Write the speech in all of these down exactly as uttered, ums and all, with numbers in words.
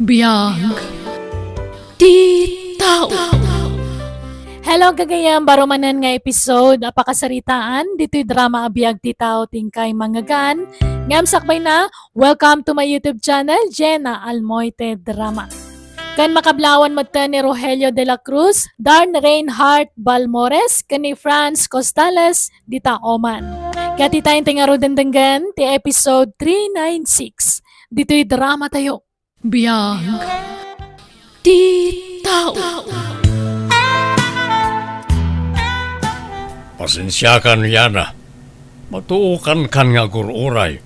Biag ti tao. Hello, gagayyem, baro manen nga episode a pakasaritaan ditoy drama a Biag ti Tao ti inkay mangngegan. Ngem sakbayna, welcome to my YouTube channel, Jenna Almoite Drama. Ken makablawan metten ni Rogelio de la Cruz, Darn Reinhardt Balmores, ken ni Franz Costales dita Oman. Ket ita ti ngaruden denggen ti episode three nine six ditoy drama tayo. Biag ti tao. Pasensiakan, Yana. Matuokankan nga agur-uray.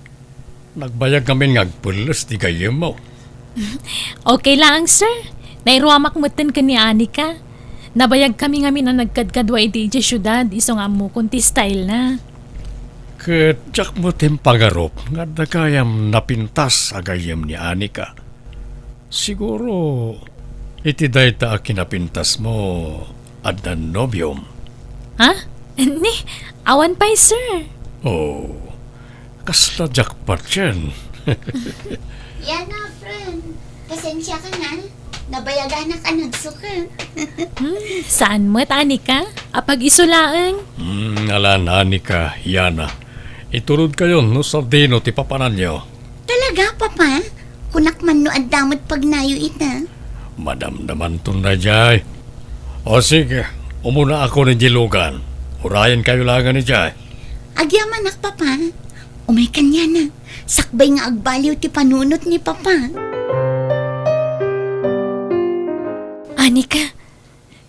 Nagbayag ngamin nga agpelles ti gayyemmo. Okay laeng, sir. Nairuamak metten ken ni Anika. Nabayag kami ngamin a nagkadkadua idi idiay siudad, isu nga ammokon ti style na. Ket diak met impagarup nga adda gayam napintas a gayyem ni Anika. Siguro, iti dayta a kinapintasmo, adda nobiom? Ha? Ni, awan pay, sir. Oh, kasla diak patien. Yana, friend. Pasensiakan. Nabayaganak a nagsuka. Hmm, saan met, Anika? Apag-isu laeng? Hmm, alan, Anika, Yana. Iturodkayon no sadino ti papananyo. Talaga, Papa? Kunak man no adda met pagnayo ita. Madamdamanton daydiay. O sige, umuna ako ni Dilugan. Urayenkayo laengen idiay. Agyamanak, Papa. Umaykan, Yana. Sakbay nga agbaliw ti panunot ni Papa. Anika,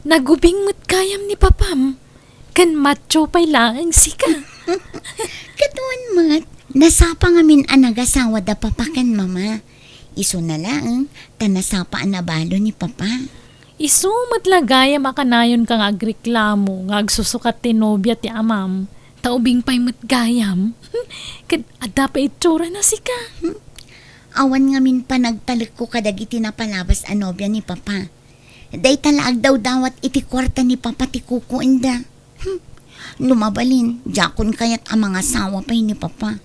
nagubing met gayam ni Papam. Ken macho pay laeng sika. Ket wen met, nasapa ngamin a nagasawa da Papa ken Mama. Isuna laeng, ta nasapa a nabalo ni Papa. Isu met la gayam a kanayonka nga agreklamo nga agsusukat ti nobia ti amam, ta ubing pay met gayam. Ket adda pay itsurana sika. Hmm. Awan ngamin panagtalekko kadagiti napalabas a nobia ni Papa. Dayta la agdawdawat iti kuarta ni Papa ti kukuenda. Hmm. No mabalin, diakon kayat a mangasawa pay ni Papa.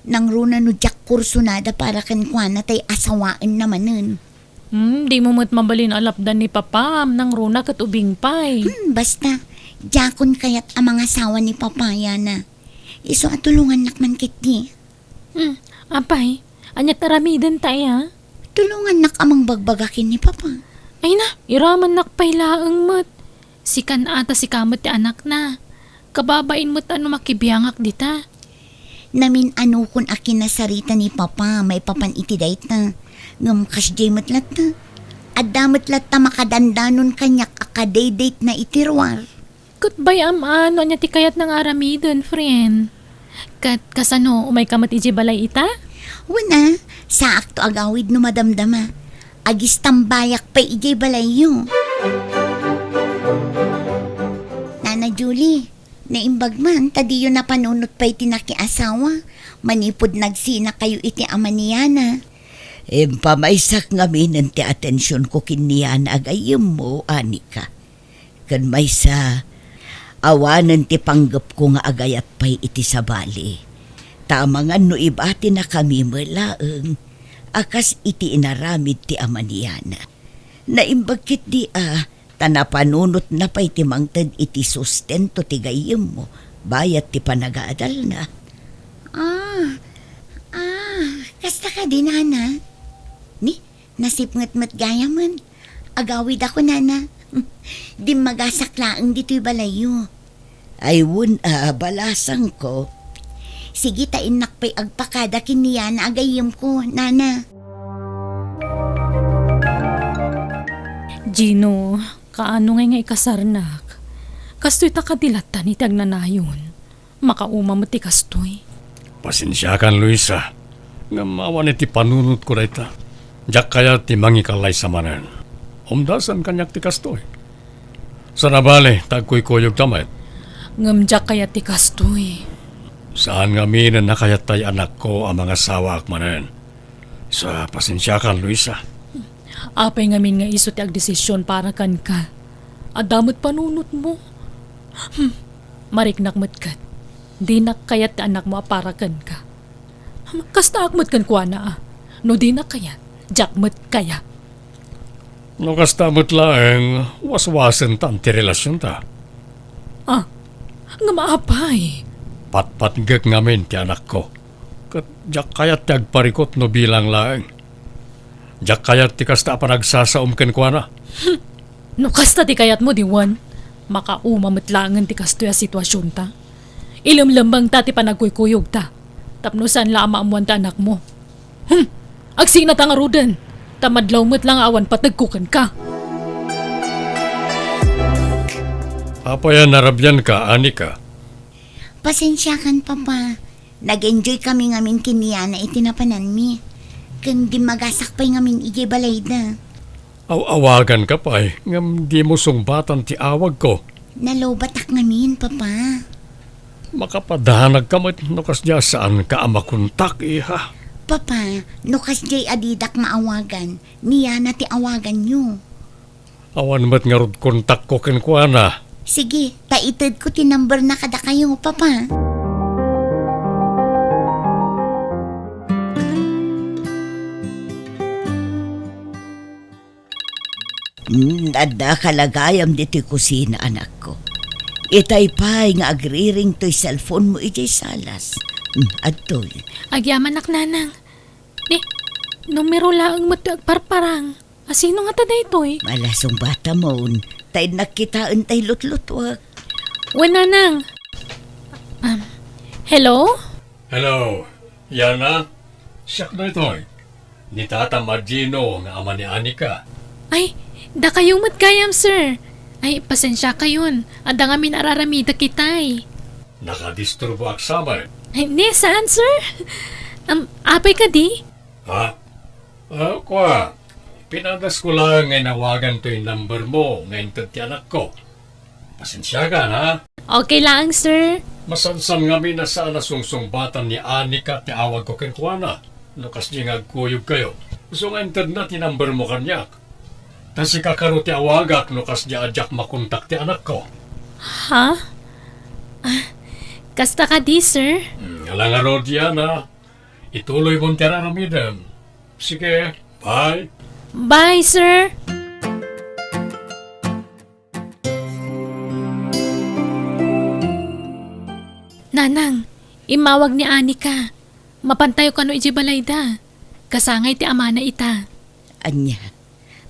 Nangruna no diak kursunada para kenkuana tay asawaenna manen. Hmm, dimo met mabalin a lapdan ni Papam, nangruna ket ubing pay. Hmm, basta, diakon kayat a mangasawa ni Papa, Yana. Isu a tulongannak man ketdi. Hmm, apay, aniat aramidenta aya? Tulongannak a mangbagbaga ken ni Papa. Ay na, iramannak pay laeng met. Sikan a ta sika met ti anakna. Kababain met a no makibiangak dita. Namin-anokon a kinasarita ni Papa maipapan iti dayta. Ngem kasdiay met latta. Adda met latta makadandanon kaniak a kadaydaitna iti ruar. Ket bay-am a no ania ti kayatna nga aramiden, friend. Ket kasano, umayka met idiay balay ita? Wen a, saakto agawid no madamdama. Agistambayak pay idiay balayyo. Nana Julie, naimbag man ta diyo napanunot pay ti nakiasawa manipud nagsinakayo iti ama ni Yana. Impamaysak ngaminen ti atensionko ken ni Yana a gayyemmo, Anika. Ken maysa, awanen ti panggepko nga agayat pay iti sabali. Ta amangan no ibatinakami met laeng a kas iti inaramid ti ama ni Yana. Naimbag ketdi a ta napanunotna pay ti mangted iti sustento ti gayyemmo bayat ti panagaadalna. Ah, ah, kasta kadi, Nana? Ni, nasipnget met gayamen. Agawidakon, Nana. Dimmagasak laeng ditoy balayyo. Ay, wen a, balasangko. Sige, ta innak pay agpakada ken ni Yana a gayyemko, Nana. Gino, kaano ngay nga ikasarnak? Kastoy ta kadi latta iti agnanayon. Makauma met ti kastoy. Pasensiakan, Luisa. Ngem awan iti panunotko dayta. Diak kayat ti mangikalaysa manen. Umdasan kaniak ti kastoy. Sana bale, ta agkuykuyogta met. Ngem diak kayat ti kastoy. Saan ngamin a nakayatta ti anakko a mangasawaak manen. Sa pasensiakan, Luisa. Apay ngamin nga isu ti agdesisyon para kenka? Adda met panunotmo. Hmm, mariknak met ket. Dinak kayat ti anakmo a para kenka. Hmm, kastaak met kenkuana a. No dinak kayat, diak met kayat. No kasta met laeng, waswasentan ti relasionta. Ah, ngem apay? Patpatgek ngamin ti anakko. Ket diak kayat ti agparikut no bilang laeng. Diak kayat ti kasta a panagsasaom kenkuana. No kasta ti kayatmo, diwen, makauma met laengen ti kastoy a situasionta. Ilemlemmengta ti panagkuykuyogta tapno saan la a maammoan ti anakmo. Hmm! Agsinata ngaruden, ta madlaw met la nga awan pategko kenka. Apay a narabianka, Anika? Pasensiakan, Papa. Nag-enjoy kami ngamin ken ni Yana iti napananmi. Ken dimmagasak pay ngamin idiay balayda. Aw-awaganka pay, ngem dimo sungbatan ti awagko. Nalobatak ngamin, Papa. Makapadanagka met no kasdiay a saanka a makontak, iha. Papa, no kasdiay a didak maawagan, ni Yana ti awaganyo. Awan met ngarud kontakko kenkuana. Sige, ta itedko ti numberna kadakayo, Papa. Hmm, addaka la gayam ditoy kusina, anakko. Itay pay nga agriring toy cellphone mo idiay salas. Hmm, adtoy. Agyamanak, Nanang. Ni, numero laeng met ti agparparang. A, sino ngata daytoy? Ala, sungbatamon, ta innak kitaen tay lutlutuak. Wen, Nanang. Um, hello? Hello, Yana? Siak daytoy. Ni Tatam a Gino nga ama ni Anika. Ay, dakayo met gayam, sir. Ay, pasensiakayon. Adda ngamin ar-aramidek itay. Nakadisturboak sa met? Ay, ni, saan, sir? Um, apay kadi? Ha? Ah, kua, pinadasko laeng nga inawagan toy number mo nga inted ti anakko. Pasensiakan, ha? Okay laeng, sir. Masansan ngamin a saan a sungsungbatan ni Anika ti awagko kenkuana no kasdiay nga agkuyogkayo. Isu nga intedna ti number mo kaniak. Ta sika kano ti awagak no kasdiay a diak makontak ti anakko. Ha? Ah, kasta kadi, sir? Hmm, ala ngarud, Yana. Ituloy mon ti ar-aramidem. Sige, bye. Bye, sir. Nanang, immawag ni Anika. Mapantayo kano idiay balayda. Kasangay ti amana ita. Ania?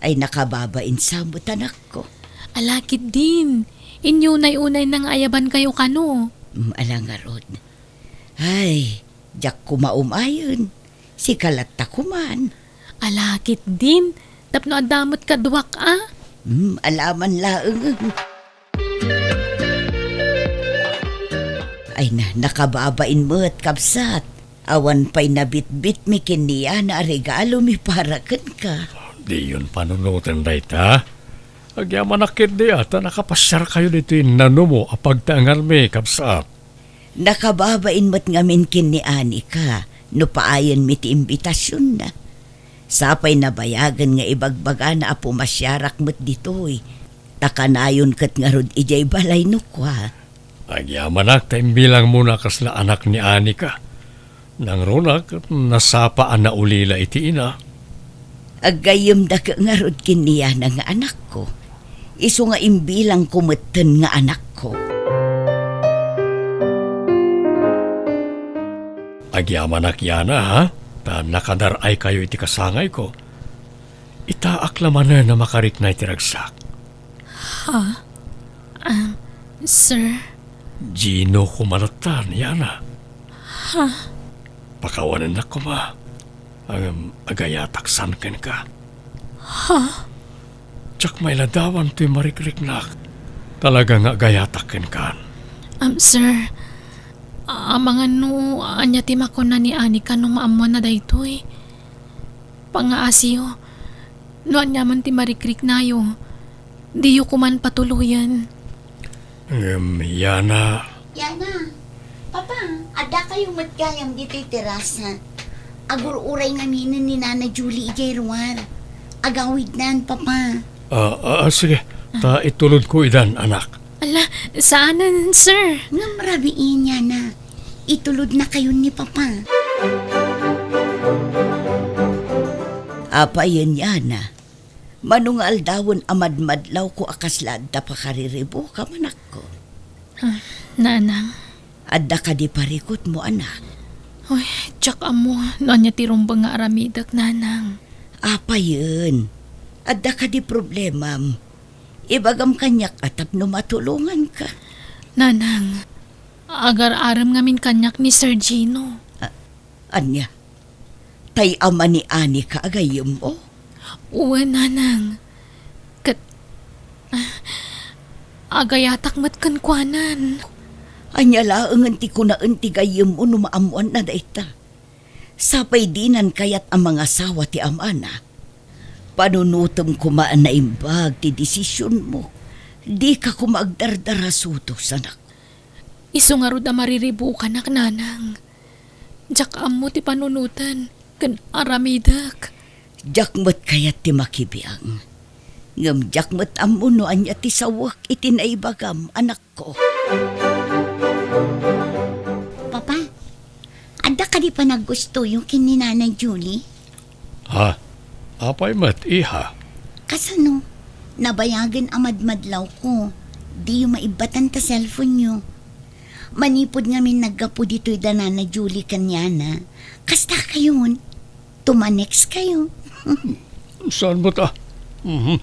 Ay, nakababain sa met, anakko. Ala ketdin. Inyunay-unayna nga ayabankayo kano. Mm, ala ngarud. Ay, diak koma umayen. Sika latta koman. Ala ketdin, tapno adda met kaduak a. Hmm, alaman laeng. Ay na, nakababain met, kabsat. Awan pay nabitbitmi ken ni Yana a regalomi para kenka. Diyon panunoten dayta. Agyamanak ketdi a ta nakapasiarkayo ditoy nanumo a pagtaenganmi, kabsat. Nakababain met ngamin ken ni Anika no paayenmi ti imbitasionna. Sapay nabayagen nga ibagbagana a pumasiarak met ditoy, ta kanayon ket ngarud idiay balay no kua. Agyamanak ta imbilangmona a kasla anak ni Anika. Nangruna ket nasapa a naulila iti ina. Aggayyemda ngarud ken ni Yana nga anakko. Isu nga imbilangko metten nga anakko. Agyamanak, Yana, ha? Ta nakadar-aykayo iti kasangayko. Itaak la manen a makarikna iti ragsak. Ha? Um, sir? Gino koma latta, Yana. Ha? Pakawanennak koma. Ngem agayatak san kenka. Ha? Diak mailadawan toy marikriknak. Talaga nga agayatak kenka. Um, sir, amangan no ania ti makuna ni Anika no maammoanna daytoy. Pangngaasiyo, no ania man ti marikriknayo, diyo koman patuloyen. Ngem, Yana. Yana, Papa, addakayo met gayam ditoy terasa. Agur-uray ngaminen ni Nana Julie idiay ruar. Agawidnan, Papa. Ah, ah, sige. Ta itulodko idan, anak. Ala, saanen, sir. Ngem rabiin, Yana. Itulodnakayon ni Papa. Apayen, Yana? Mano nga aldawen a madmadlawko a kasla adda pakariribukam, anakko? Ah, Nanang. Adda kadi parikutmo, anak? Uy, diak ammo no ania ti rumbeng nga aramidek, Nanang. Apayen, adda kadi problemam? Ibagam kaniak a tapno matulonganka. Nanang, agar-arem ngamin kaniak ni Sir Gino. A-, ania? Tay ama ni Anika a gayyemmo? Wen, Nanang. Ket, ah, agayatak met kenkuanan. Ania laengen ti kunaen ti gayyemmo no maammoanna dayta? Sapay dinan kayat a mangasawa ti amana. Panunotem koma a naimbag ti desisionmo. Dika koma agdardarasudos, anak. Isu ngarud a mariribukanak, Nanang. Diak ammo ti panunoten ken aramidek. Diak met kayat ti makibiang. Ngem diak met ammo no ania ti sawek iti naibagam, anakko. Papa, adda kadi panaggustoyo ken ni Nanay Julie? Ha? Apay met, iha? Kasano? Nabayagen a madmadlawko. Diyo maibbatan ta cellphone-yo. Manipud ngamin naggapu ditoy da Nana Julie ken Yana, kasta kayon, tumanekskayo. Saan met a? Mhm.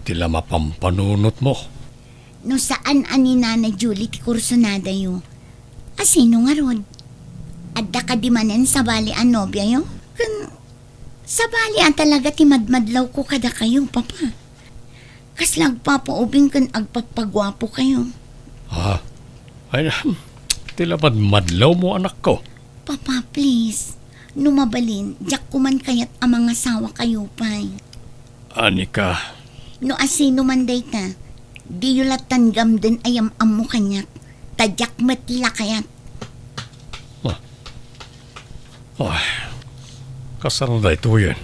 Ti la mapampanunotmo. No saan a ni Nana Julie ti kursunadayo, a sino ngarud? Adda kadi manen sabali a nobiayo? Ken sabali a talaga ti madmadlawko kadakayo, Papa. Kasla agpapaubing ken agpappaguapokayo. Ah, ay, ti la madmadlawmo, anakko. Papa, please. No mabalin, diak koman kayat a mangasawakayo pay. Anika? No asino man dayta, diyo lattan gamden a yam-ammo kaniak, ta diak met la kayat. Ah. Ay, kasano daytoyen?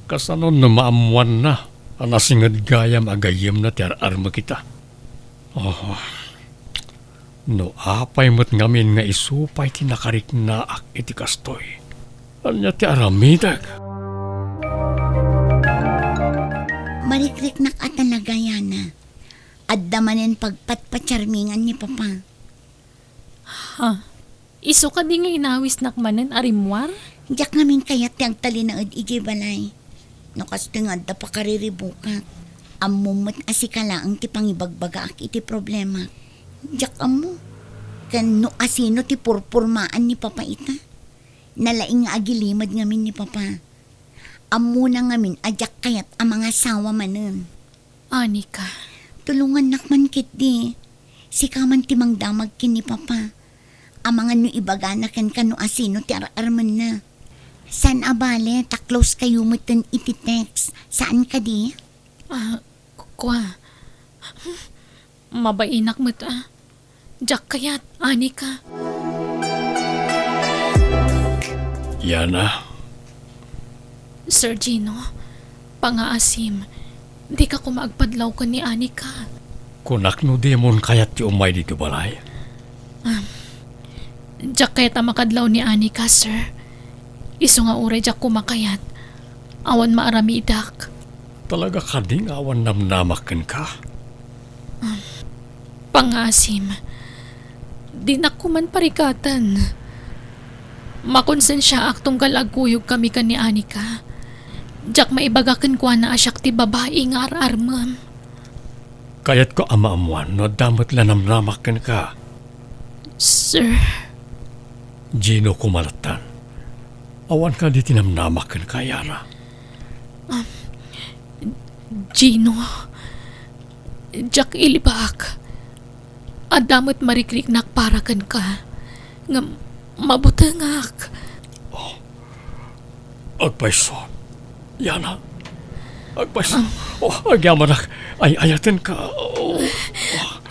Kasano no maammoanna a nasinged gayam a gayyemna ti ar-armek ita? Oh, no apay met ngamin nga isu pay ti nakariknaak iti kastoy, ania ti aramidek? Marikriknak a talaga, Yana. Adda manen pagpatpatiarmingan ni Papa. Ha? Isu kadi nga inawisnak manen a rimmuar? Diak ngamin kayat ti agtalinaed idiay balay. No kastoy nga adda pakariribukak, ammom met a sika laeng ti pangibagbagaak iti problemak. Diak ammo. Ken no asino ti purpurmaan ni Papa ita? Nalaing nga agilimed ngamin ni Papa. Ammona ngamin a diak kayat a mangasawa manen. Anika. Tulongannak man ketdi. Sika man ti mangdamag ken ni Papa. Amangan no ibagana kenka no asino ti ar-armenna. Saan a bale, ta close kayo metten iti text. Saan kadi? Ah, kua. Mabainak met, ah. Diak kayat, Anika. Yana. Sir Gino, pangaasim, dika koma agpadlaw ken ni Anika. Kunak no dimon kayat ti umay ditoy balay? Um, diak kayat a makadlaw ni Anika, sir. Isu nga uray diak koma kayat, awan maaramidak. Talaga kadi nga awan namnamak kenka? Pangaasim, dinak koman parikaten. Makonsensiaak tunggal agkuyogkami ken ni Anika. Diak maibaga kenkuana a siak ti babai nga ar-armem. Kayatko a maammoan no adda met la namnamak kenka. Sir. Gino koma lattan. Awan kadi ti namnamak kenka, Yana? Um, Gino, diak ilibak. Adda met marikriknak para kenka. Ngem mabutengak. Oh. Agpayso. Yana. Agpayso. Ah. Oh, agyamanak. Ay-ayatenka. Oh.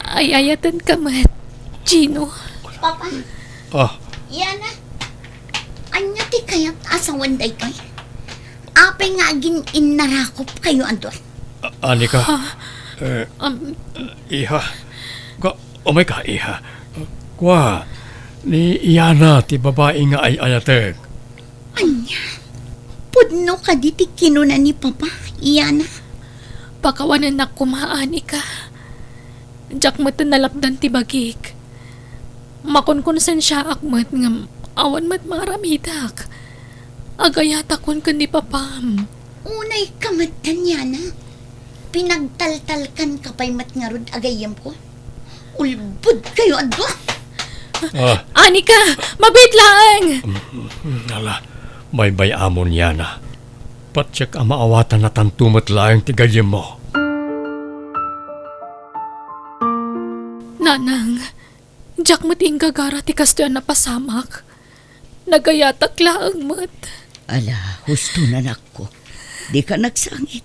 Ay-ayatenka met, Gino. Papa. Ah. Yana. Ania ti kayat a sawen daytoy? Apay nga agin-innarakop kayo a dua? A-, Anika? Ha? Eh, Um, iha. Ka-, umayka, iha. Kua, ni Yana ti babai nga ay-ayatek. Ania? Pudno kadi ti kinuna ni Papa, Yana? Pakawanennak koma, Anika. Diak met nalapdan ti bagik. Makonkonsensiaak met ngem awan met maaramidak. Agayatakon ken ni papam. Unay ka met, Yana. Pinagtaltalkan ka pay met ngarud a gayyemko. Ulbodkayo a dua. Ah. Anika, mabiit laeng! Mm, ala, baybay-amon, Yana. Patiek a maawatanna tanto met laeng ti gayyemmo. Nanang, diak met inggagara ti kastoy a napasamak. Nagayatak laeng met. Ala, husto, anakko. Dika nagsangit.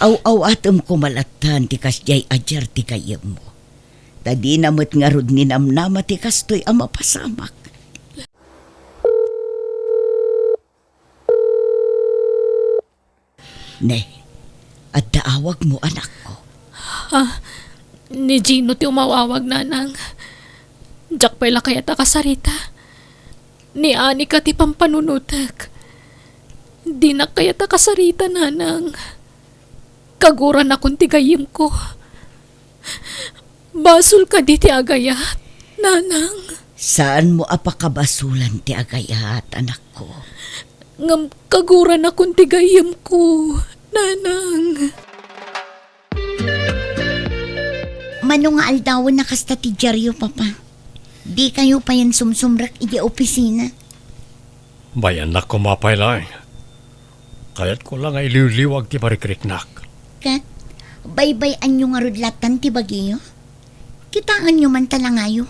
Aw-awatem koma lattan ti kasdiay a diar ti gayyemmo. Ta dina met ngarud ninamnama ti kastoy a mapasamak. Ne, adda awagmo, anakko. Ah, ni Gino ti umaw-awag, Nanang. Diak pay la kayat a kasarita. Ni Anika ti pampanunotek. Dinak kayat a kasarita, Nanang. Kaguranakon ti gayyemko. Basol kadi ti agayat, Nanang? Saanmo a pakabasolan ti agayat, anakko. Ngem kaguranakon ti gayyemko, Nanang. Mano nga aldawen a kasta ti diaryo, Papa? Dikayo payen sumsumrek idiay opisina? Bayannak koma pay laeng. Kayatko la nga iliwliwag ti parikriknak. Ket, baybay-anyo ngarud lattan ti bagiyo? Kitaenyo man ta langayo.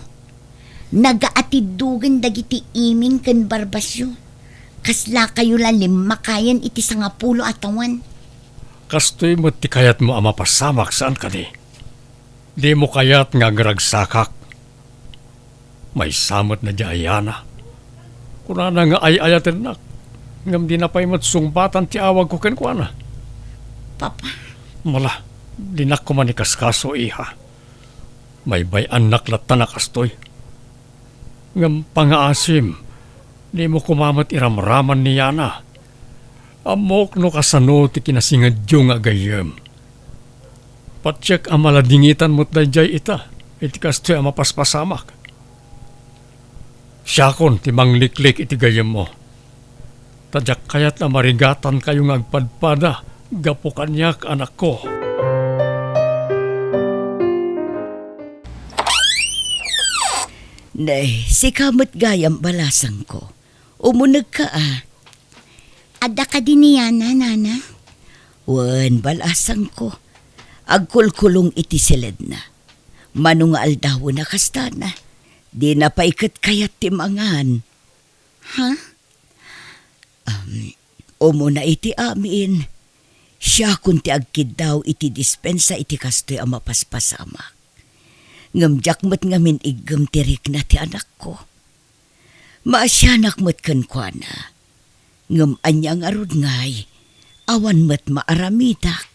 Nagaatiddogen dagiti iming ken barbasyo. Kaslakayo la limmakayen iti sangapulo a tawen. Kastoy met ti kayatmo a mapasamak, saan kadi? Dimo kayat nga agragsakak? Maysa met daydiay a Yana. Kunana nga ay-ayatennak, ngem dina pay met sungbatan ti awagko kenkuana. Papa. Mala, dinak koma ikaskaso, iha. Baybay-annak lattan a kastoy. Ngem pangaasim, dimo koma met iramraman ni Yana. Ammok no kasano ti kinasingedyo nga gayyem. Patiek a maladingitan met daydiay ita iti kastoy a mapaspasamak. Siakon ti mangliklik iti gayyemmo. Ta diak kayat a marigatankayo nga agpadpada gapu kaniak, anakko. Nay, sika met gayam, balasangko. Umunegka a. Adda kadi ni Yana, Nana? Wen, balasangko. Agkulkulong iti siledna. Mano nga aldawen a kastana. Dina pay ket kayat ti mangan. Ha? Um, umuna iti amin, siakon ti agkiddaw iti dispensa iti kastoy a mapaspasamak. Ngem diak met ngamin iggem ti rikna ti anakko. Maasianak met kenkuana. Ngem ania ngarud ngay, awan met maaramidak.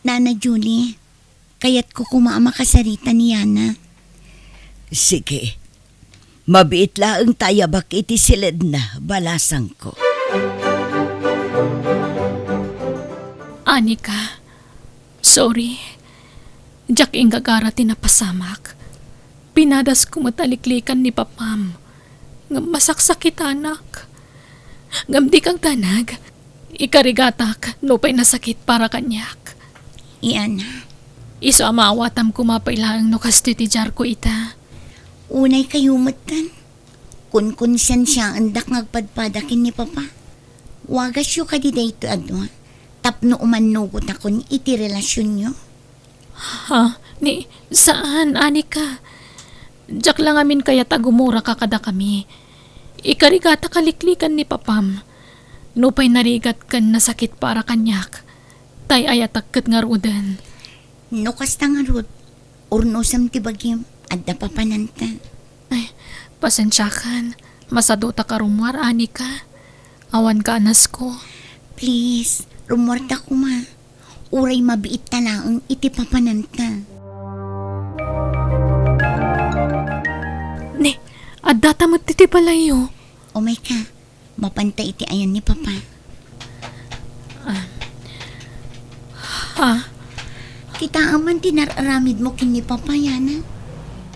Nana Julie, kayatko koma a makasarita ni Yana. Sige. Mabiit laeng ta ayabak iti siledna, balasangko. Anika, sorry. Diak inggagara ti napasamak. Pinadasko met a liklikan ni papam. Ngem masaksakitanak. Ngem dika agdanag. Ikarigatak nupay nasakit para kaniak. Yana. Isu a maawatam koma pay laeng no kastoy ti diarko ita. Unay kayo metten. Kunkonsensiaendak nga agpadpada ken ni Papa. Wagasyo kadi daytoy a dua tapno umannugotakon iti relasionyo? Ha? Ni, saan, Anika. Diak la ngamin kayat a gumuraka kadakami. Ikarigatak a liklikan ni Papam. Nupay narigat ken nasakit para kaniak, tay ayatak ket ngaruden. No kasta ngarud, urnosem ti bagim, adda papananta. Ay, pasensiakan. Masadutak a rummuar, Anika. Awan ka a nasko. Please, rummuarta koma. Uray mabiitta laeng iti papananta. Ne, addata met iti balayyo. Umayka, mapanta iti ayan ni Papa. Ah. Ha? Kitaem man ti nar-aramidmo ken ni Papa, Yana.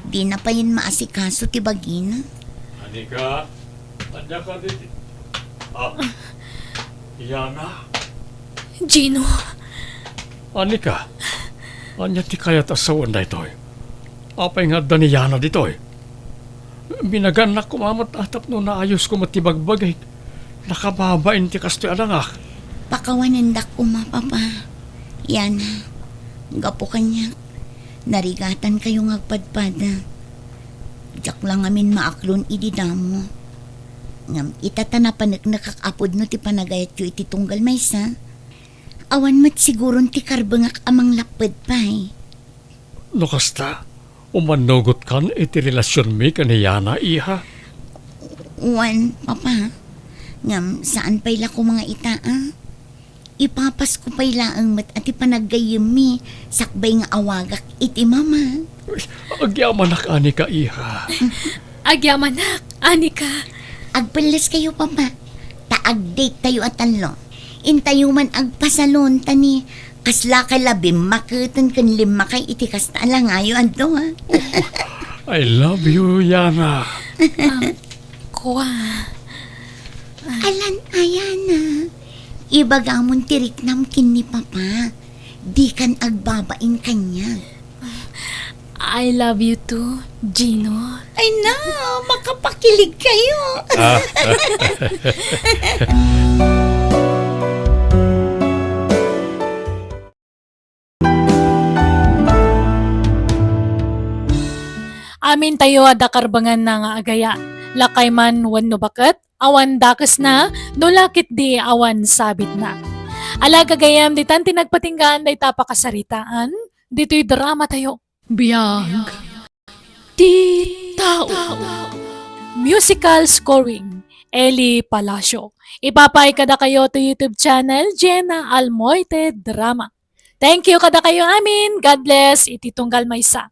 Dina payen maasikaso ti bagina. Anika, ania ka ditoy? Ah, Yana? Gino. Anika, ania ti kayat a sawen daytoy? Apay nga adda ni Yana ditoy? Binagannak koma met a tapno naayosko met ti bagbagik. Nakababain ti kastoy a langak. Pakawanendak koma, Papa. Yana, gapu kaniak, narigatankayo nga agpadpada. Diak la ngamin maaklon idi damo. Ngem ita ta napaneknekak a pudno ti panagayatyo iti tunggal maysa, awan met siguron ti karbengak a manglapped pay. No kasta, umannogotkan iti relasionmi ken ni Yana, iha? Wen, Papa. Ngem saan pay la koma nga ita, a? Ipapasko pay laeng met a ti panaggayyemmi sakbay nga awagak iti mama. Agyamanak, Anika, iha. Agyamanak, Anika. Agpelleskayo, Papa. Ta agdate tayo a tallo. Intayo man agpasalon ta ni kasla kay la bimmaketen ken limmakay iti kasta a langayo adto, ha? I love you, Yana. Um, kua. Alan, a Yana. Ibagamon ti riknam ken ni Papa. Dikan agbabain kaniak. I love you too, Gino. Ay na, makapakilig kayo. Ah. Amintayo adda karbenganna nga agaya, lakay man wenno baket, awan dakesna, no la ketdi awan sabitna. Ala gagayyem, ditan ti nagpatinggaan dayta a pakasaritaan, ditoy dramatayo. Biag ti tao. Musical scoring, Eli Palacio. Ipapaay kadakayo to YouTube channel, Jenna Almoite Drama. Thank you kadakayo amin. God bless. Iti tunggal maysa.